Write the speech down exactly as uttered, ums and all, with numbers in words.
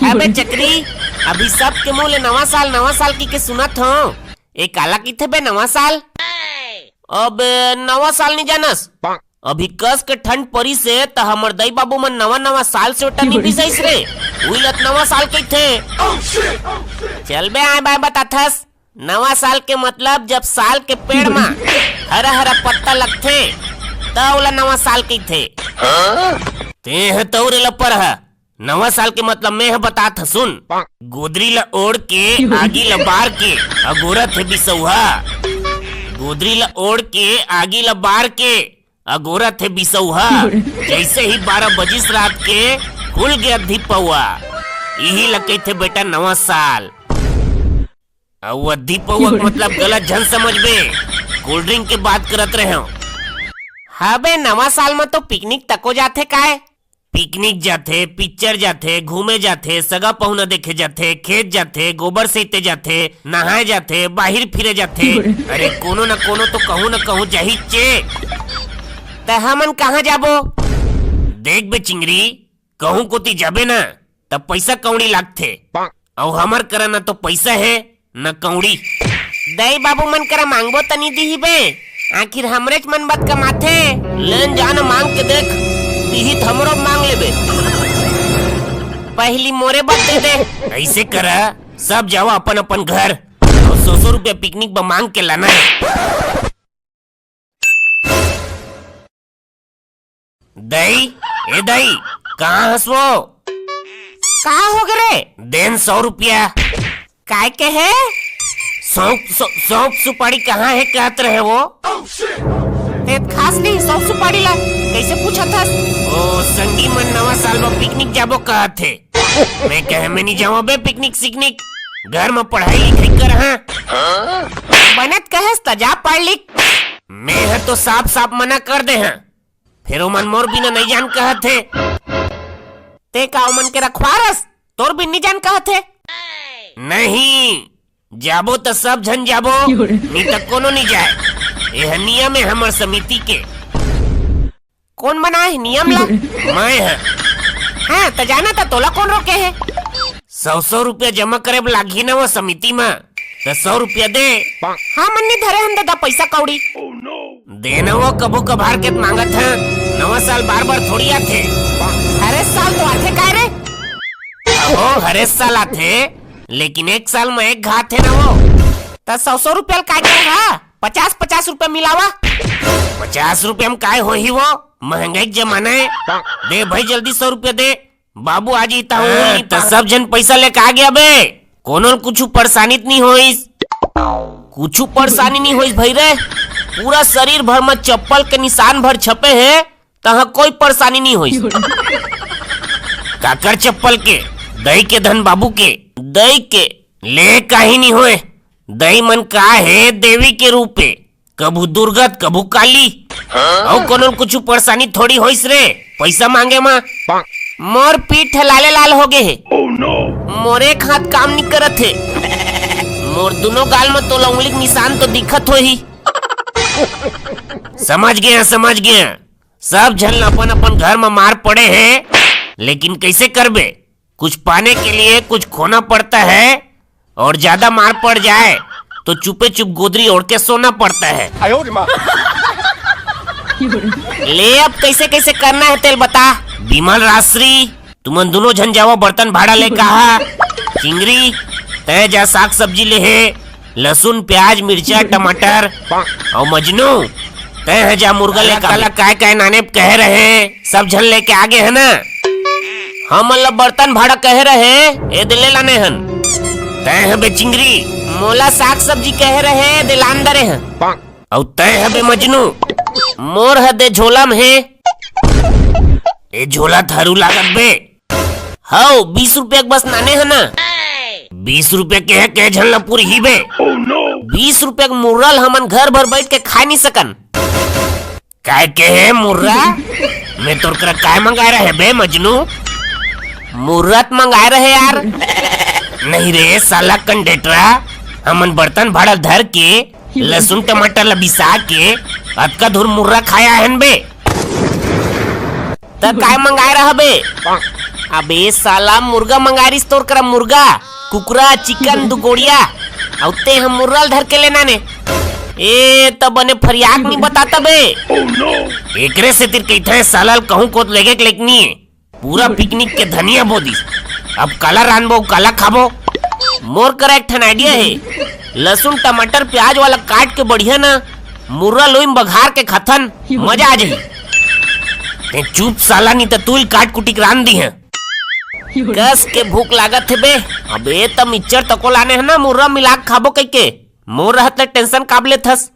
अबे चकरी, अभी सबके मुंह ले नवा साल, नवा साल कहिके सुनत हंव। ए काला कहिथे बे नवा साल? अबे नवा साल नइ जानस? अभी कस के ठंड परिस हे त हमर दई बाबू मन नवा नवा साल स्वेटर नइ बिसाइस रे, उही ल त नवा साल कहिथे। चल बे आंय बांय बताथस, नवा साल के मतलब जब साल के पेड़ म हरा हरा पत्ता लगथे त ओला नवा साल कहिथे। तें ह तउरे ल परहा, नवा साल के मतलब में ह बतात हंव सुन। गोदरी ल ओढ़ के आगी ल बार के अगोरत हे बिसौहा। गोदरी ल ओढ़ के आगी ल बार के अगोरत हे बिसौहा। जइसे ही बारह बजिस रात के, खुल गे अद्धी पौवा। इही ल कहिथे बेटा नवा साल। अउ अद्धी पौवा के मतलब गलत झन समझबे, cold drink के बात करत रहेंव। हां बे, नवा साल म तो picnic तको जाथे काय? Picnic जाथे, picture जाथे, घूमे जाथे, सगा पहुना देखे जाथे, खेत जाथे, गोबर सइते जाथे, नहाय जाथे, बाहिर फिरे जाथे। अरे कोनो न कोनो तो कहूं न कहूं जाहिचे। त हमन कहां जाबो? देख बे चिंगरी, कहूं कोती जाबे न त पइसा कौड़ी लागथे। अउ हमर करा न तो पइसा हे न कौड़ी। दई बाबू मन करा मांगबो त नइ दिही बे, आखिर हमरेच मन बर कमाथे। ले न जा न मांग के देख, दिही त हमरो मांग लेबे। पहिली मोरे बर दे दे। अइसे करा, सब जावा अपन अपन घर, अउ सौ सौ रुपया picnic बर मांग के लाना हे। दई, ए दई, कहां हस वो? का होगे रे? दे न सौ रुपया। काय कहे? सौंफ, सौ-, सौंफ सुपारी कहां हे कहत रहे वो? तें खास नहीं सौंफ सुपारी ला, कइसे पूछत हस? ओ, संगी मन नवा साल म picnic जाबो कहत हे। मैं कहे मैं नइ जावं बे picnic सिकनिक, घर म पढ़ाई लिखाई करहूं। बने त कहेस त जा पढ़ लिख। मैं ह तो साफ साफ मना कर दे हंव, फेर ओमन मोर बिना नइ जान कहत हे। तें का ओमन के रखवार हस, तोर बिन नइ जान कहत हे? नहीं, जाबो त सब झन जाबो, नइ त कोनो नइ जाय। एह नियम हे हमर समिति के। कोन बनाय हे नियम ला? मैं ह। हां, त जा न त तोला कोन रोके हे? सौ सौ रुपया जमा करे बर लागही न वो समिति म, त सौ रुपया दे। हमन नइ धरे हन ददा पइसा कौड़ी। दे न वो, कभू कभार के त मांगत हंव, नवा साल बार बार थोड़ी आथे। हरे साल तो आथे काय रे? अहो, हरे साल आथे, लेकिन एक साल म एक घांव आथे न वो। त सौ सौ रुपया ल काय करहा? पचास पचास रुपया मिलावा। पचास रुपया म काय होही वो? महंगाई के जमाना हे। दे भई जल्दी सौ रुपया दे। बाबू आ जही त हां, नइ त सब झन पइसा लेके आ गे बे। कोनो ल कुछु परेसानी त नइ होइस? कुछु परेसानी नइ होइस भई रे। पूरा सरीर भर म चप्पल के निसान भर छपे हे, तहां कोई परेसानी नइ होइस। काकर चप्पल के? दई के धन बाबू के। दई के? ले काहीं नइ होय। दई मन का हे, देवी के रूप हे, कभू दुर्गा त कभू काली। अउ कोनो ल कुछु परेसानी थोड़ी होइस रे, पइसा मांगे म। मोर पीठ ह लाले लाल होगे हे। मोर एक हांथ काम नइ करत हे। मोर दूनों गाल म तोला उंगली के निसान तो दिखत होही। समझ गेंव, समझ गेंव। सब झन ल अपन अपन घर म मार पड़े हे, लेकिन कइसे करबे? कुछ पाने के लिए कुछ खोना पड़ता है, और ज्यादा मार पड़ जाए तो चुपे चुप गोदरी ओढ़ के सोना पड़ता है। ले अब कइसे कइसे करना हे तेला बता। बिमल राजश्री, तुमन दूनों झन जावा बर्तन भाड़ा लेके आ। चिंगरी, तैं जा साग सब्जी लेहे, लसुन, प्याज, मिर्चा, टमाटर। अउ मजनू, तैं ह जा मुर्गा लेके आ। काय काय नाने कहे रहे, सब झन लेके आ गे हे न। हमन ला बर्तन भाड़ा कहे रहे, ए दे ले लाने हन। तैं ह बे चिंगरी। मोला साग सब्जी कहे रहे, दे लान दरे हन। अउ तैं ह बे मजनू। मोर ह दे झोला म हे। ए झोला थारू लागत बे। हव, बीस रुपया के बस नाने ह न। बीस रुपया के ह, के झन ल पुरही बे। बीस रुपया के मुर्रा ल हमन घर भर बइठ के खा नइ सकन। काय के हे मुर्रा? मैं तोर करा काय मंगाय रहे बे मजनू? मुर्रा त मंगाय रहे यार। नहीं रे साला कंडेटरा, हमन बर्तन भाड़ा धर के लसुन टमाटर ल बिसा के अतका धुर मुर्रा खाय हन बे। त काय मंगाय रहा बे? अबे साला, मुर्गा मंगारिस तोर करा, मुर्गा, कुकरा, चिकन, दू गोड़िया, अउ ते ह मुर्रा ल धर के लेना ने। ए, त बने फरियाक नहीं बताता बे। एकरे सेतिर कहिथे साला ल कहूं कोत लेगे के लेक नहीं है। पूरा पिकनिक के धनिया बो दिस। अब काला रांधबो, काला खाबो? मोर करा एक ठन आइडिया हे। लहसुन, टमाटर, प्याज वाला काट के बढ़िया ना मुर्रा लोई में बघार के खाथन, मजा आ जाही। ते चुप साला, नहीं त तू ही काट कुटी के रांध दी है। कस के भूख लागत हे बे। अबे त मिक्सचर तको लाने हे ना, मुर्रा मिला के खाबो कहिके। मोर रहत ले टेंशन काब लेथस?